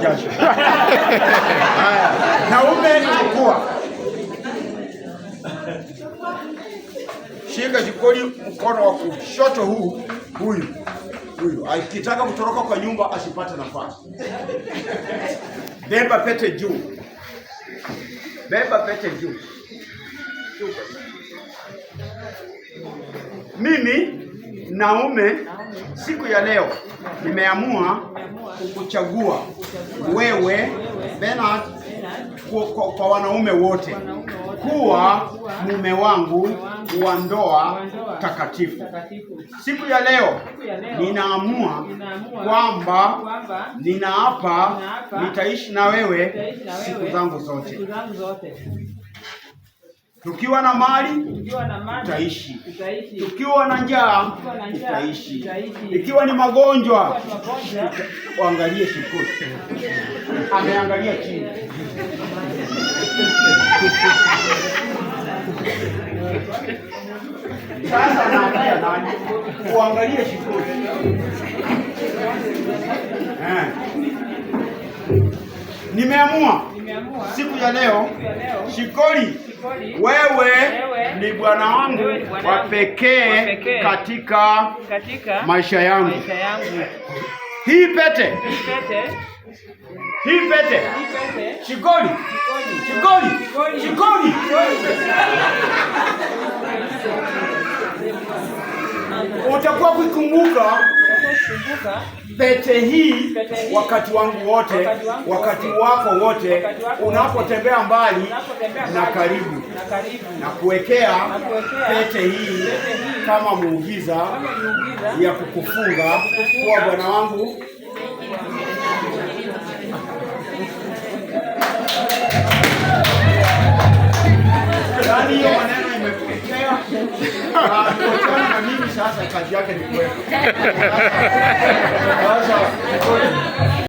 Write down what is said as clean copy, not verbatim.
Jasho. Haya, naume chukua. Shika jikoni mkono wa kushoto huu, huyu. Huyu akitaka kutoroka kwa nyumba asipate nafasi. Beba pete juu. Beba pete juu. Mimi Naume, siku ya leo nimeamua kukuchagua wewe Bernard kwa wanaume wote kuwa mume wangu wa ndoa takatifu. Siku ya leo ninaamua kwamba ninaapa nitaishi na wewe siku zangu zote. Tukiwa na mali tutaishi, tukiwa na njaa tutaishi, ikiwa ni magonjwa waangalie Shikoti ameangalia chini. Sasa naambia nani? Uangalie Shikoti. Eh. Nimeamua siku ya leo Shikoli, wewe ni bwana wangu wa pekee katika maisha yangu. Hii pete, hii pete, Shikoli, Shikoli, Shikoli, utakuwa kuikumbuka pete hii wakati wangu wote, wakati wako wote, unapotembea mbali na karibu, na kuwekea pete hii kama muujiza ya kukufunga kuwa bwana wangu. Yaani hiyo maneno imepotea. Na na mimi sasa kazi yake ni kuweka. Sasa